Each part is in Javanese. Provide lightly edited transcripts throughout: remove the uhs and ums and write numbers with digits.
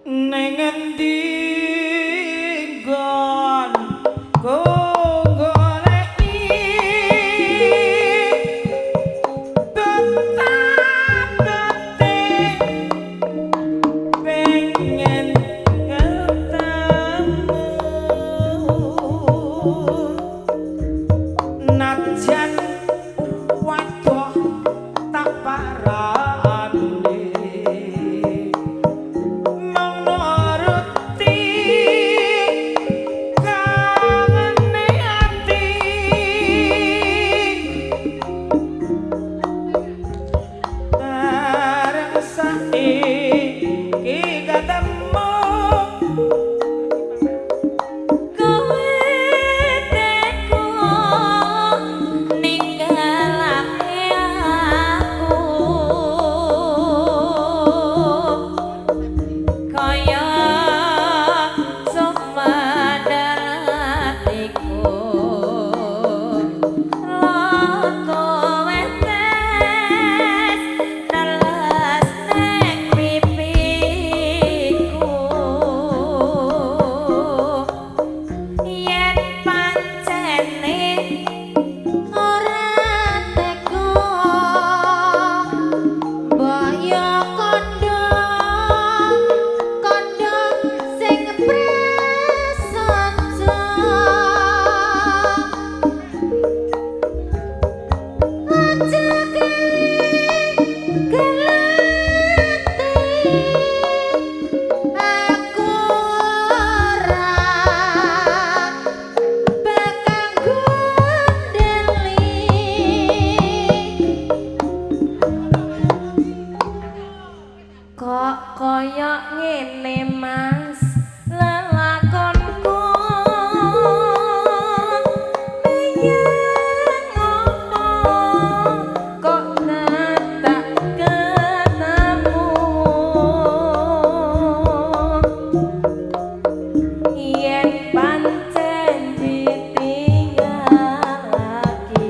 Ning endi nggon goleki tetap pengen ketemu najan wadoh tak parani mung nuruti kangene ati bareng saiki ketemu. Kowe teko ninggalake aku kaya sumadatiku loto wetes neles ning pipiku yen pancene ora teko mbok kandha kandha sing prasaja aja gelati aku ora bakal gondeli. Kok kaya ngene Mas lelakonku menyang opo kok tak ketemu yen pancen ditinggalake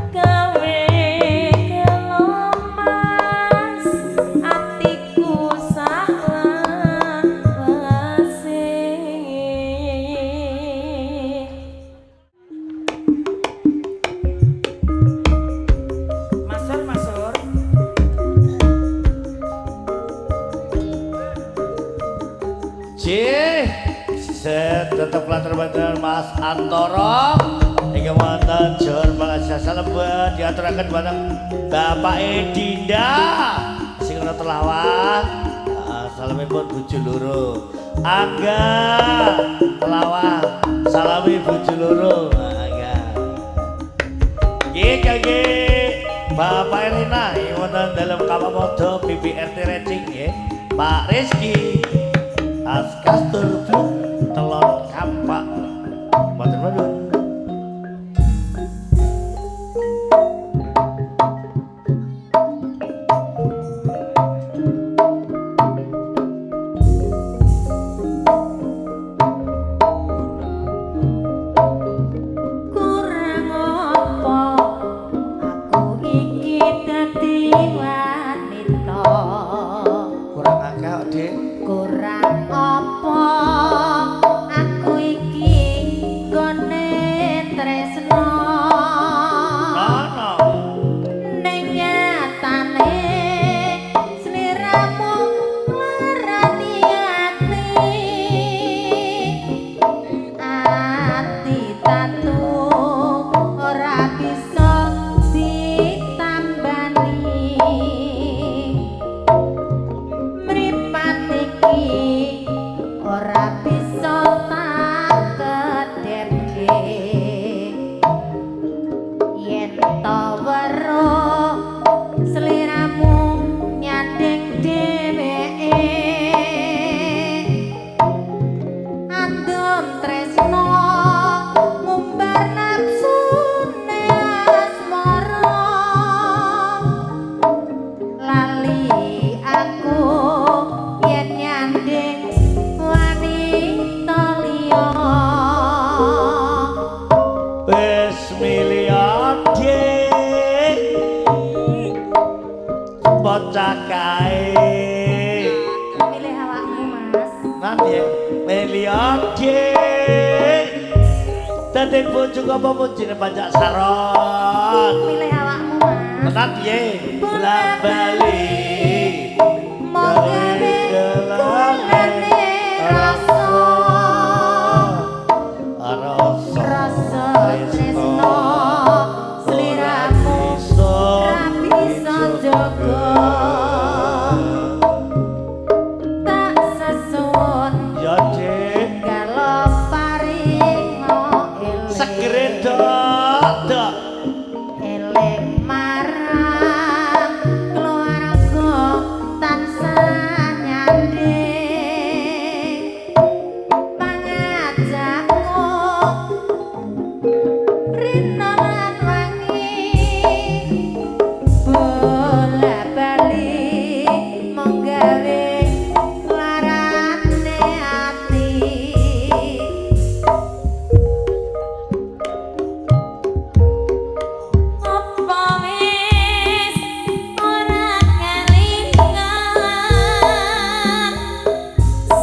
gawe gelo Mas atiku saklawase. Masur, masur. Cih, set tetep latar wonten Mas Antoro. Ingkang wonten Jor Malaysia salebet diaturaken dhateng Bapak Dinda sing ana telawah. Salamipun bojo loro. Angga telawah salami bojo loro. Angga. Nggih kangge Bapak Erina ing wonten dalem Kapamodo BBRT Racing nggih. Pak Rizky Askastur Blok Telon Kampak. Matur nuwun. Kurang apa aku iki dadi wanita? Kurang akeh kok, Dik. Kurang apa aku iki gone tresno? Nono. Ning nyatane sliramu nglarani ati ati tatu ora bisa ditambani mripat iki ora bisa tak kedhepke yen to weruh sliramu nyanding dheweke andum tresno ngumbar nafsune asmara lali aku yen nyanding wanita liya. Wis milih Dik. Bocah kae. Milih Dik. Dadi bojo apa bojone Panjak Saron. Milih awakmu, Mas. Tenan piye? Bola bali. Gawe gelane rasa. Rasa Rasa tresno sliramu ra bisa jaga. Tak sesuwun Ya, Dik. galo paringo eling. Segere dok, dok. Eling marang keluarga tansah nyanding pangajakmu rina lan wangi bola bali mung gawe larane ati. Apa wis ora kelingan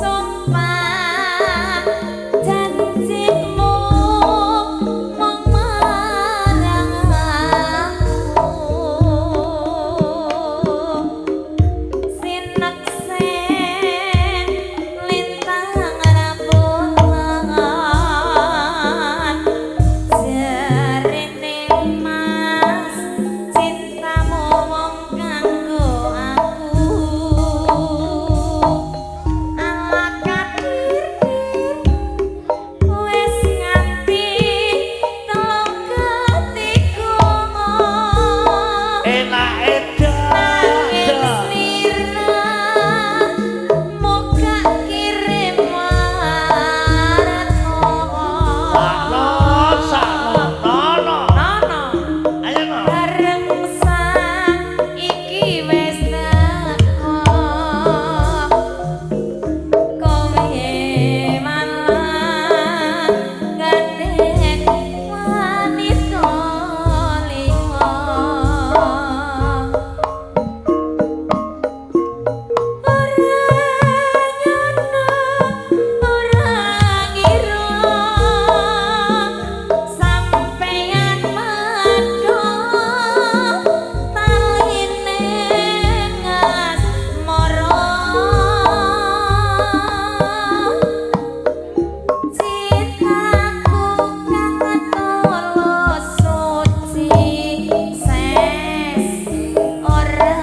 sumpah janjimu mung marang aku sineksen lintang rembulan jarene mas cintamu wong kanggo aku ala kadir wis nganti telung ketiga. Enake dok, Nanging dok. sliramu gak kirim warna. Sakno, sakno, nono. Nono. Ayo no. Bareng saiki wis teko kowe malah gandeng wanita liya. Ora nyono, ora ngira sampeyan medhot taline ngasmara. Cintaku kang tulus suci ses ora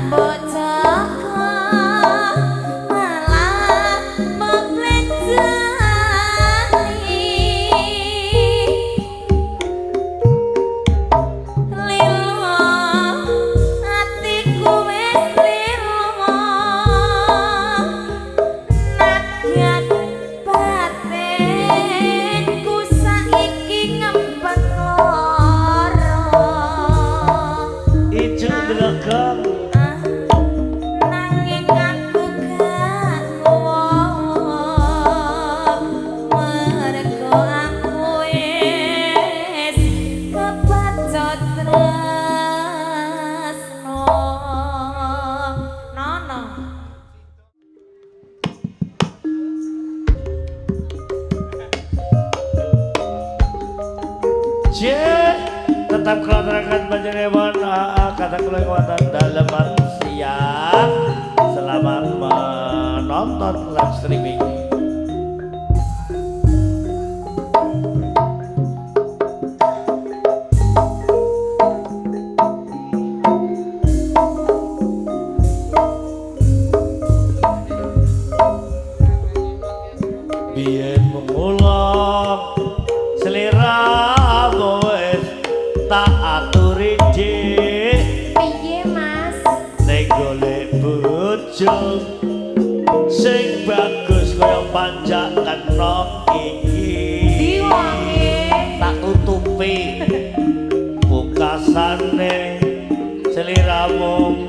mbok jaga malah mbok plecani. Lilo atiku wis lilo nadyan batinku saiki ngempet lara. Ijo ndelok. Ah, nanging aku gak nguwuh mergo aku wis kebacut tresno. Nono. J tetap kelaterakan panjenengan kata kula wonten dalem siang. Selamat menonton live streaming. Biyen mula sliramu wis tak aturi, Dik. Piye, Mas? Ning golek bojo sing bagus kaya Panjak Kenong iki. Diwonge. Tak tutupi pungkasane sliramu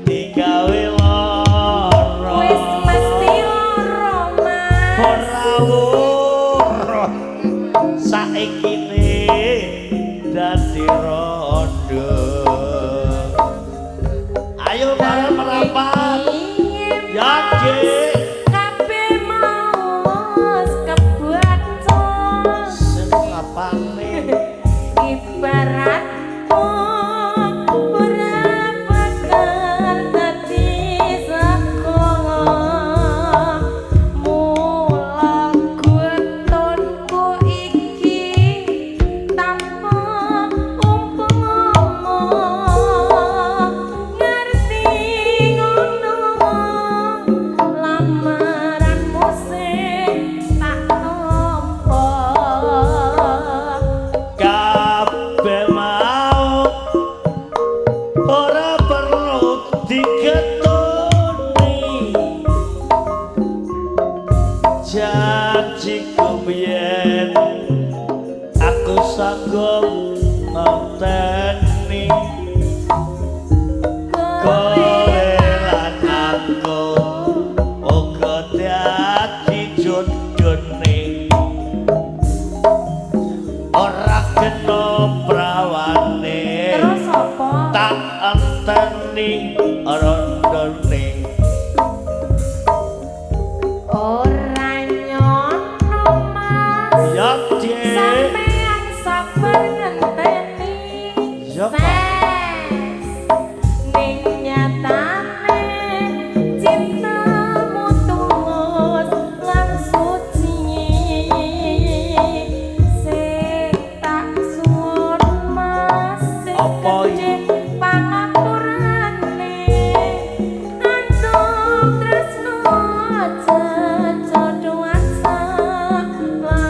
digawe lara. Wis mesti lara, Mas. Ora ora saiki ne dadi rondo. Ayo bareng merapat. Piye, Ya, Mas? Dik. Kabeh mau dadi rondone. Ora nyono Mas. Ya Dik. Sampean sabar ngenteni. Ya kok. Ses. Ning nyatane cintamu tulus lan suci. Sing tak suwun Mas sing Apa gedhe pangapurane. Antuk tresno aja jodohan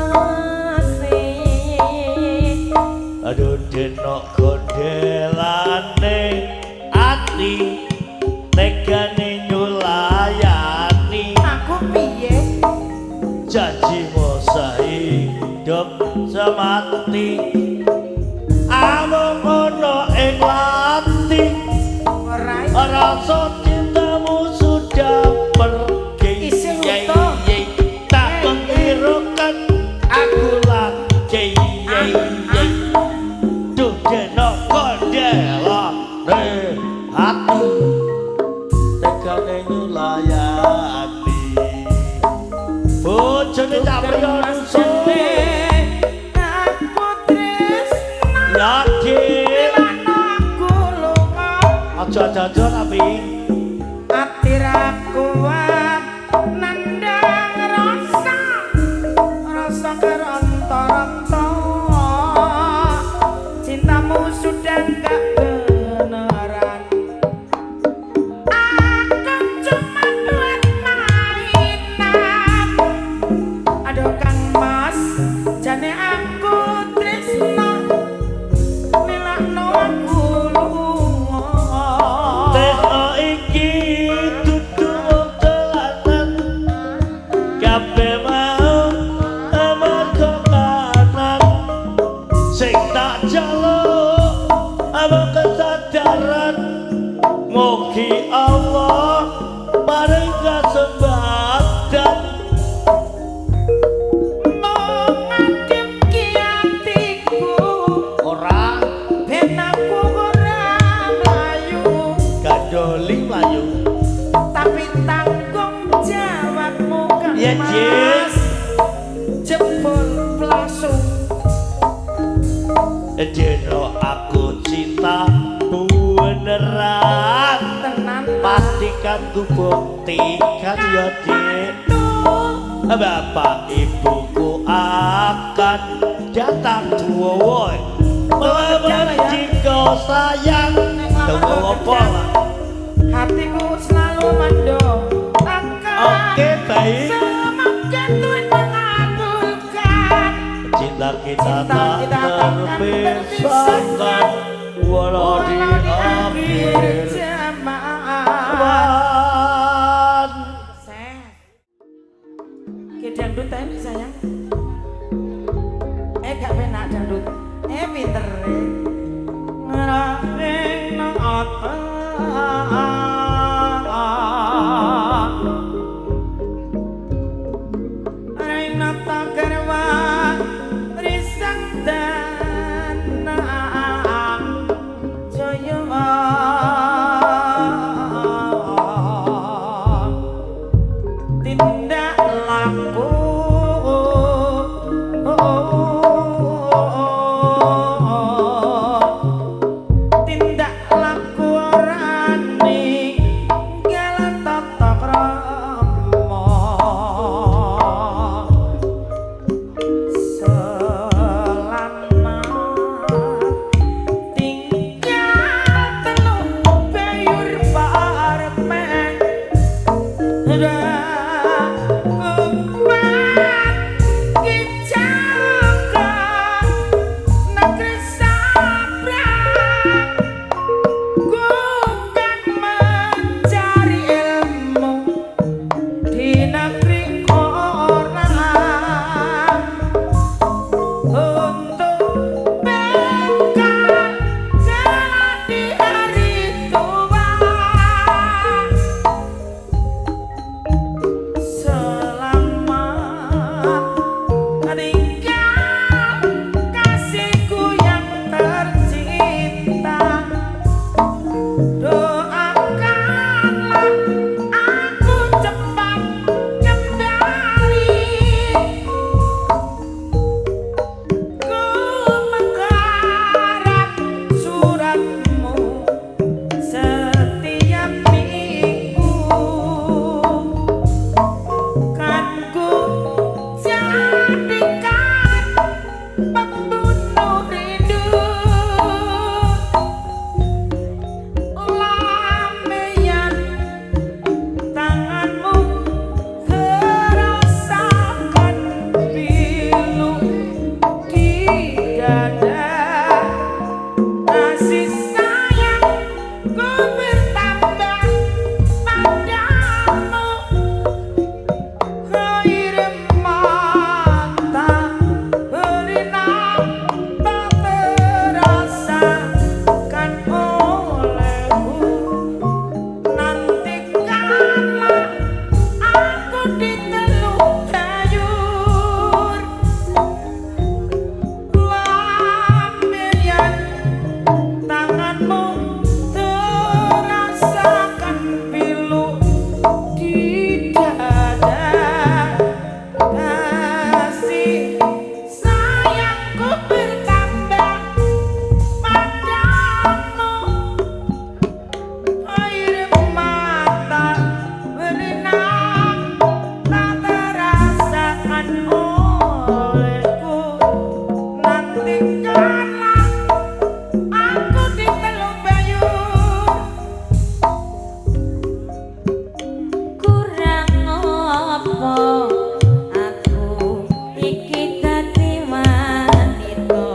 selawase. Aduh denok gondelane ati tegane nyulayani. Aku piye? Janjimu sehidup semati amung ana ing lati. Ora. Rasa cintamu sudah pergi. Isih Yey, utuh. yey, tak Eh, mengiraukan aku lagi. Yey, yey. Duh denok gondelane ati tegane nyulayani. Bojone Cak Priyo Mas nusul. jene aku tresno. Ya Dik. Lan aku lunga. Aja aja tapi Ati ra kuat nandang rasa, rasa keronto-ronto. Cintamu sudah gak beneran. Aku cuma buat mainan. Aduh Kang Mas, jane aku tresno. Nilakno aku lunga. Tresno iki dudu mung dolanan. Kabeh mau amarga kanan. Sing tak jaluk amung kesadaran. Mugi Allah paring kesempatan. Mung ngadepki atiku. Ora. Ben aku ora mlayu. Gandoli mlayu. Tapi tanggung jawabmu Kang Ya, Dik. Mas. Jebol plasuk. Jeno aku cinta beneran. Tenan. Pastikan ku buktikan ya Dik. Tuh. Bapak ibuku akan datang woi melamar ya. jika sayang. Tunggu apa lah. Hatiku selalu mendoakan. Oke baik. Semoga Tuhan mengabulkan. Cinta kita Cinta tak kita takkan terpisahkan walau di walau di akhir akhir zaman. zaman. Ses. Ki dangdut ta ini sayang. Eh gak penak dangdut. Eh pinter. Ngrahing nang ata. Ring nata garwa risang dana. apa aku iki dadi wanita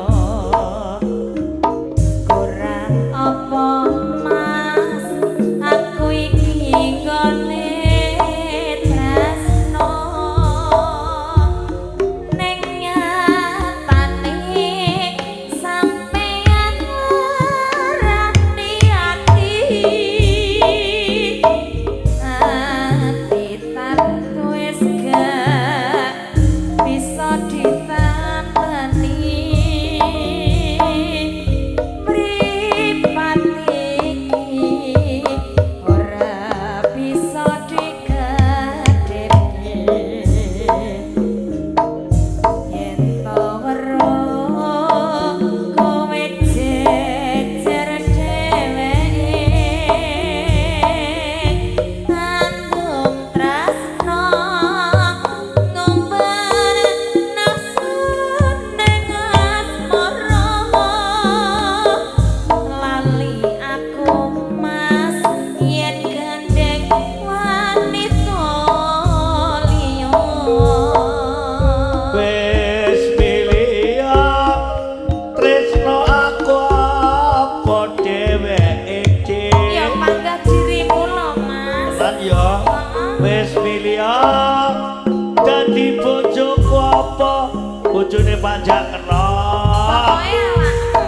kurang apa Mas aku iki nggone tresno ning nyatane sampeyan larani ati ati tantu wis gak bisa ditantani mripat iki ora bisa dikedhepke yen to weruh kowe jejer dheweke tanggung tresno ngumbar nafsu ning asmara lali aku Mas yen gandeng wanita liya. Wis milih tresno aku apa dheweke? Ya panggah dirimu lho Mas. Lan ya wis milih dadi bojoku apa bojone Panjak Kena. Pokoke awakmu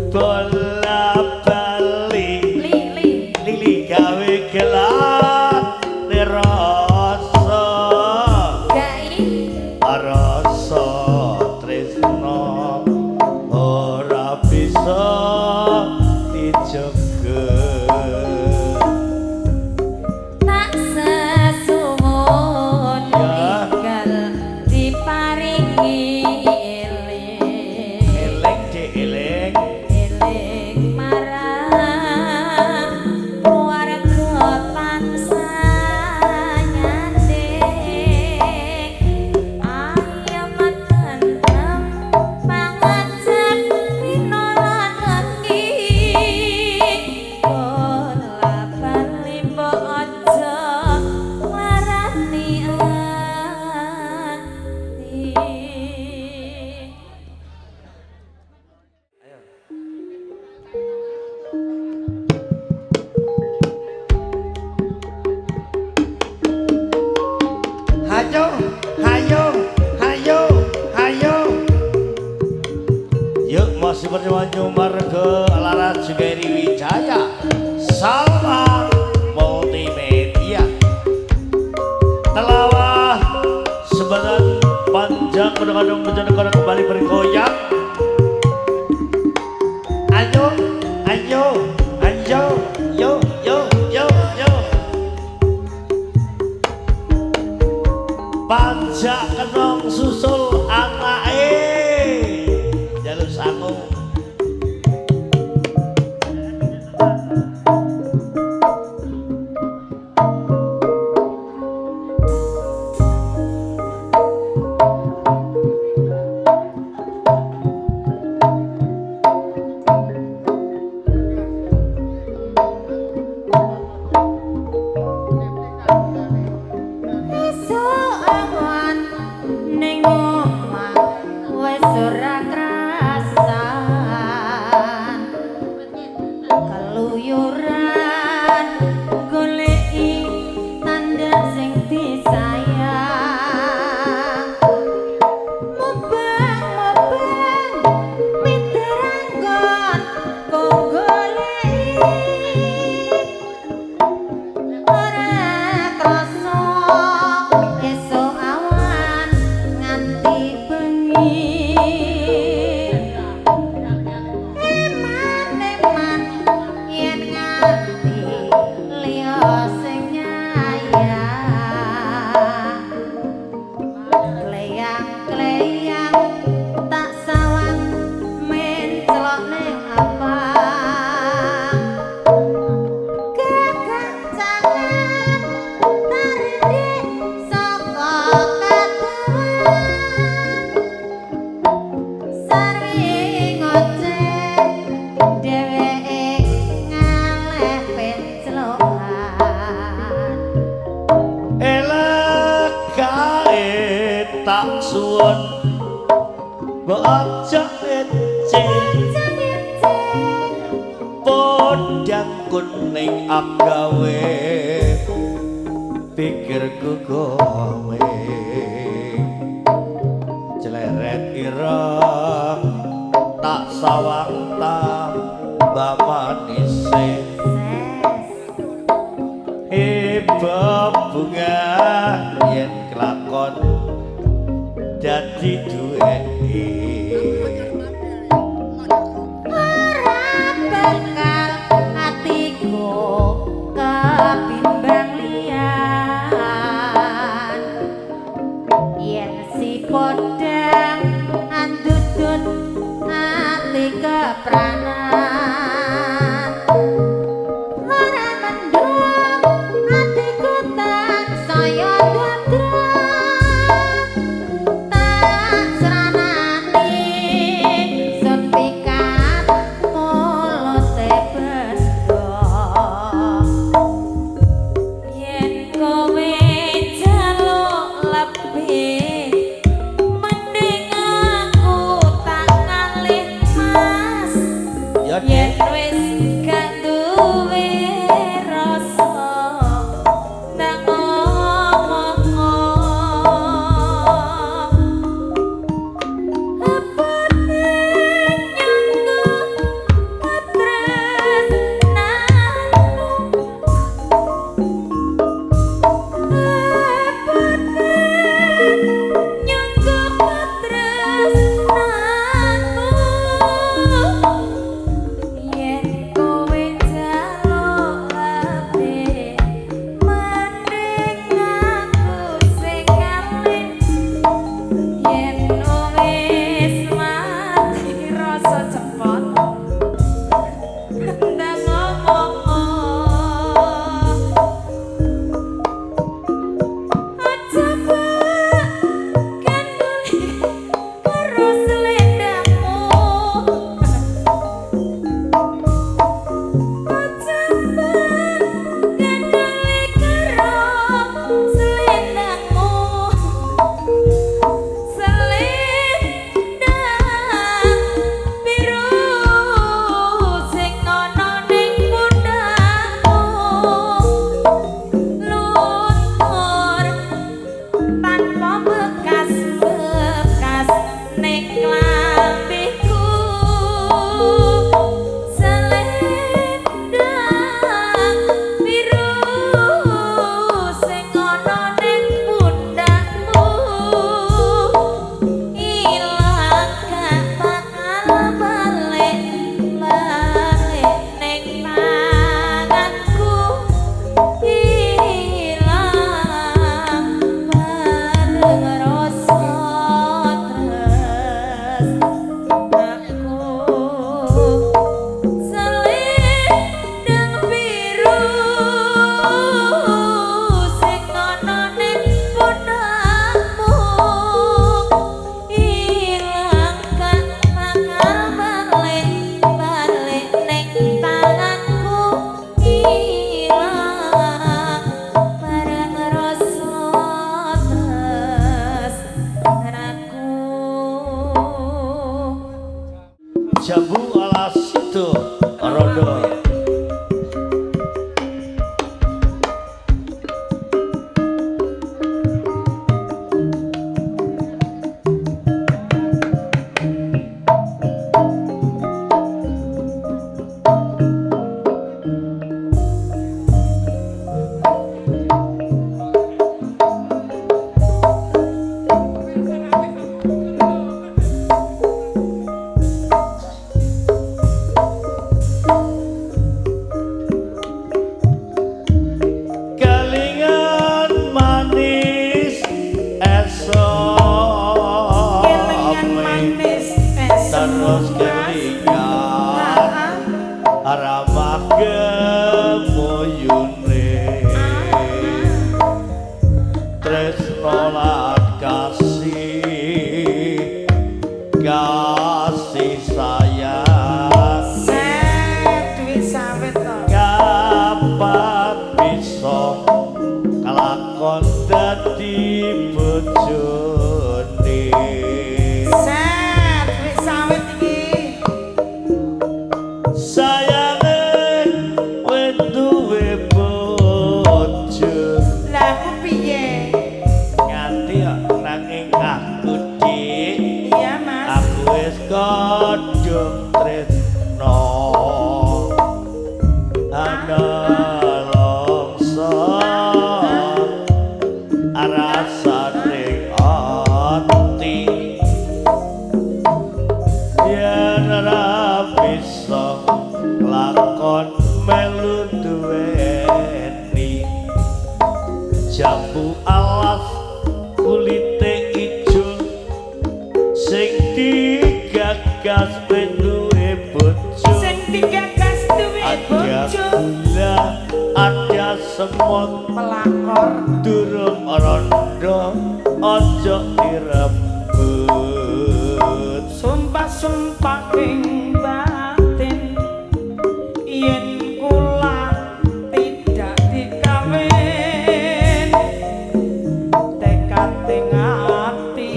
Bola bali li li lili gawe gelar rasa gai rasa tresno ora bisa dijaga. Tak sesuwun Ya. tinggal diparingi eling Eleng dik eleng eling marang keluarga tansah nyanding ayem tentrem pangajak rina lan wengi bola bali mbok aja nglarani ati. Hayo hayo hayo hayo. Yuk masih bersama Nyumarga Laras Jugairi Wijaya Salma Multimedia. Telawah sebadan panjang kadang-kadang bejanegara kembali bergoyang. Ayo ayo ayo yo yo yo yo. Panjak Kenong susul anake jaluk sangu. Esuk awan ning suwun, mbok aja ngece. Podang kuning agawe pikirku kowe, celeret ireng tak sawang tambah manise. Iba bunga yen kelakon dadi duweke. Ora bakal atiku kebimbang liyan, yen si podang andudut ati kepranan. Ora mendung atiku tansaya dadrap. semut Pelakor. Durung rondo aja direbut. Sumpah-sumpah ing batin yen kula tidak dikawin, tekad ing ati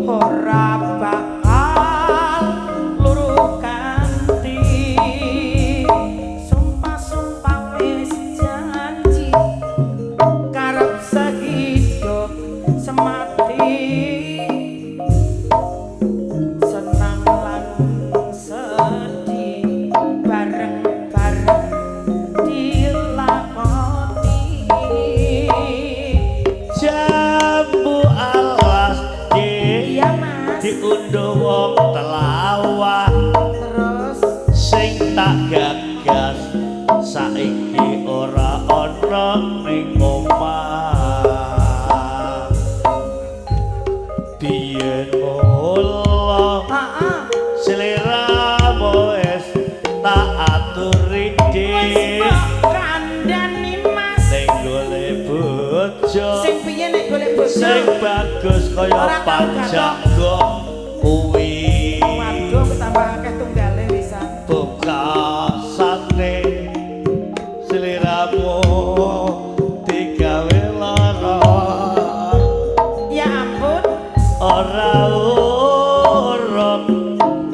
ora bakal luru kanthi. Sumpah-sumpah wis janji karep sehidup semati, senang lan sedih bareng-bareng dilakoni. Jambu alas di Iya mas. Diundhuh wong telawah. Terus? Sing tak gagas saiki ora ana ning omah. Biyen mula Heeh. sliramu wis tak aturi Wis dik mbok kandhani mas. Ning golek bojo Sing piye nek golek bojo? Sing bagus kaya Ora tau panjago kuwi. Waduh, ketambah akeh tunggale wisan. Bekasane sliramu digawe lara. Ya ampun. Ora urung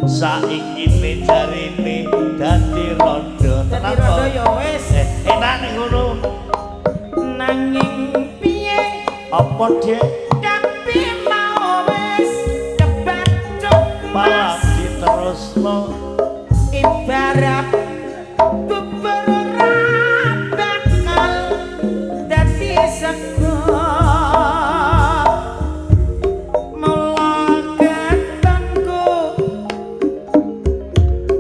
saiki ne jarine dadi rondo. Dadi Tenan rondo kok. Ya wis. Enak ning ngono. Nanging piye? Apa dik? Tapi mau wis kebacut Malah mas. diterusno. Ibarat bubur ora bakal dadi sego. Mula ketenku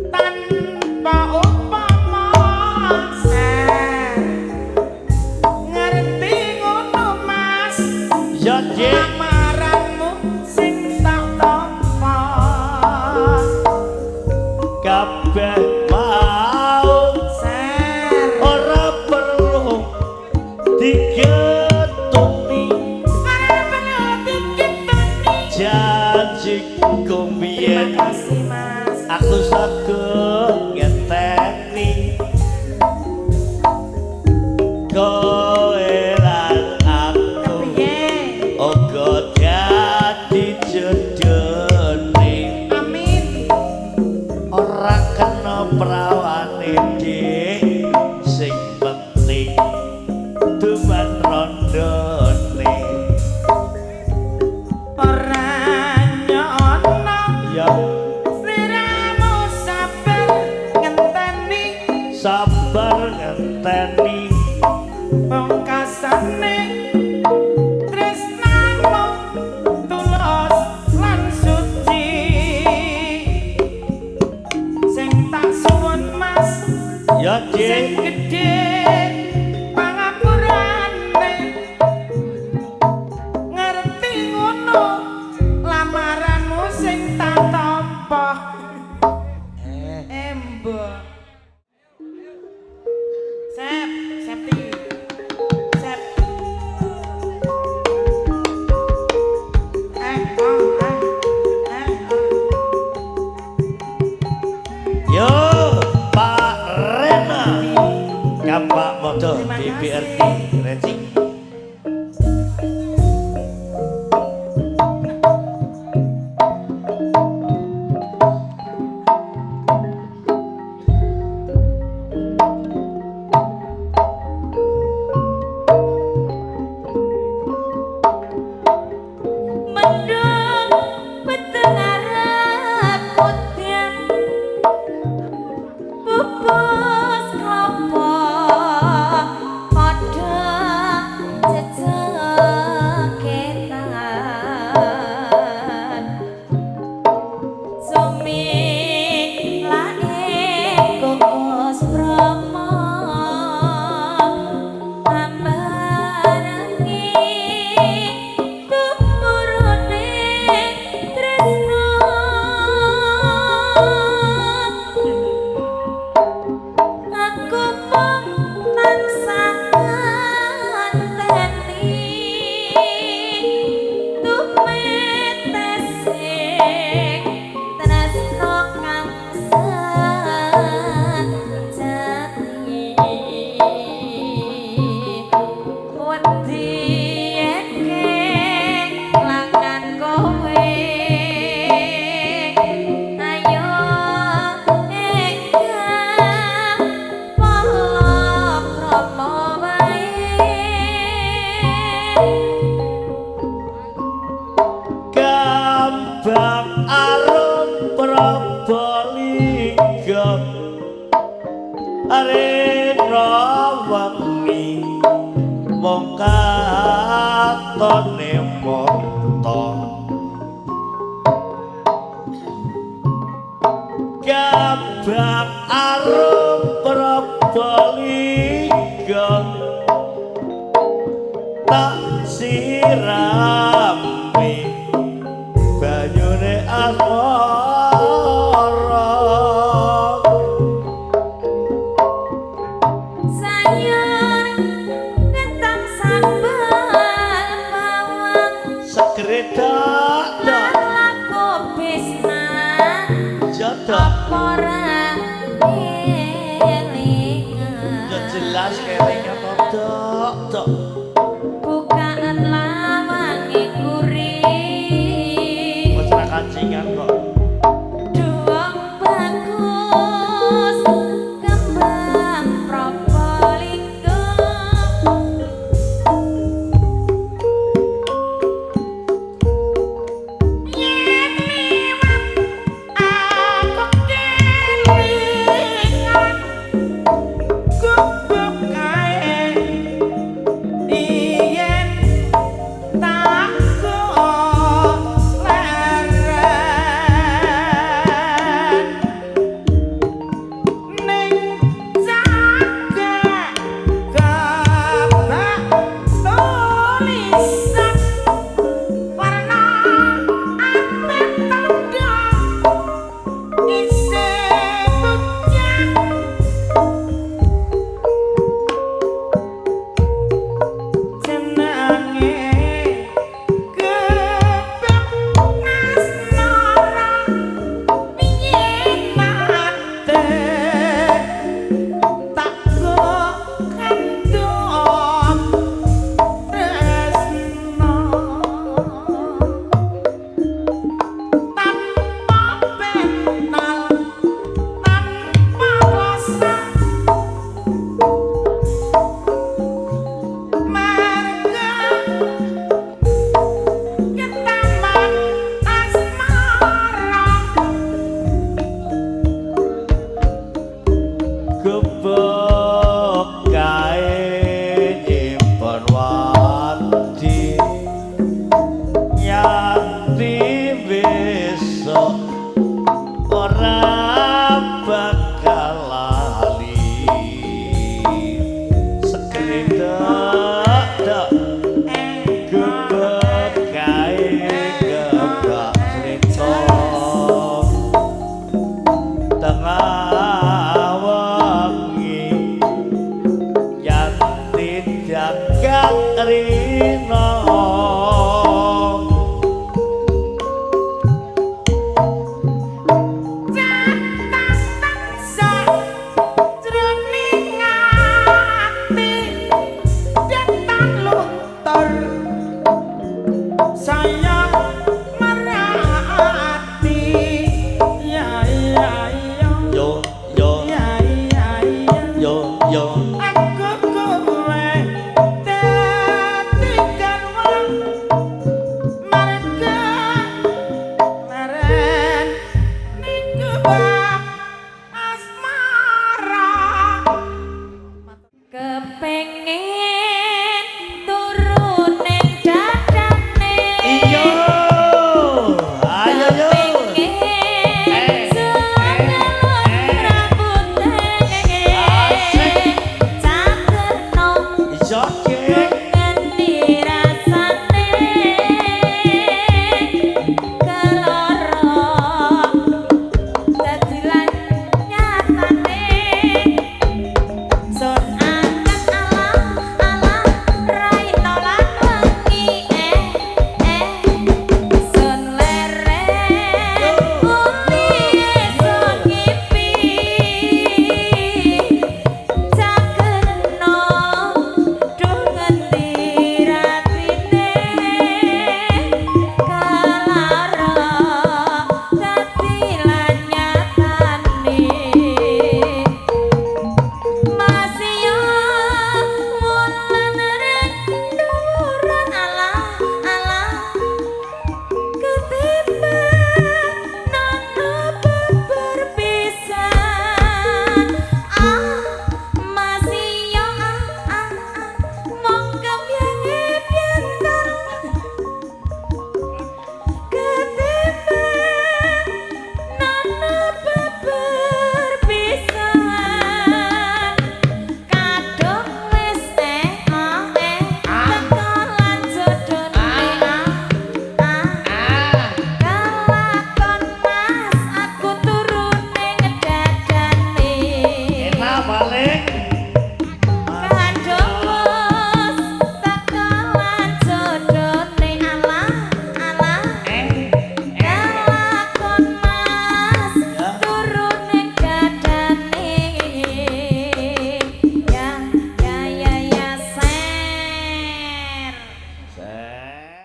tanpa upama, ngerti ngono mas. Ya dik. Lamaranmu sing tak tampa. Kabeh mau Ser. Ora perlu digetuni. Ora perlu diketuni. Janjiku Terima mbiyen kasih mas. Aku saged ngenteni kowe lan aku Piye? uga dadi jodone. Amin. Ora kena prawane dik, sing penting duman rondone. Ora nyono. Ya. Sliramu sabar ngenteni. Sabar ngenteni. Pungkasane tresnamu tulus lan suci. Sing tak suwun mas, Ya sing dik. Gedhe pangapurane. Ngerti ngono lamaranmu sing tak tampa. Embo Sep, Septi. Sep. Eh, oh, eh. Eh, oh. Yo Pak Rena Kapak Modo Terima DPRD kasih. Racing. Mendung peteng arep udan, pupus klopo padha. Tak sirami banyune asmara. Sayur kentang sambal bawang Segere dak dak laku bisna jodoh. Apa ora elingan? Ya jelas kelingan to dok dok. Bukaan lawange kuri. Wis ra kancingan kok. Duong bagus kembang Probolinggo. Yen liwat aku kelingan gubuk kae yen tak leren ning jaga kebak tulisan warna apik tandha isih bujang. Jenenge kebak asmara piye nate tak kandhong tresno tanpa penal tanpa rasa marga ketaman asmara. Gebok kae nyimpen wadi nyanti besok ora bakal lali. Segere dak dak gebok kae gebak crita tengah wengi yanti jagat rina. Catatan sajroning ati detan luntur saya merati ya ya ya. Yo yo. Ya ya ya. Yo yo. Aku kowe dadi garwa marga leren ning kebak asmara. Kepengin turu ning dadane. Iya, ayo yo. Kepengin sekelon rambute. Asik. Cakerno Iso.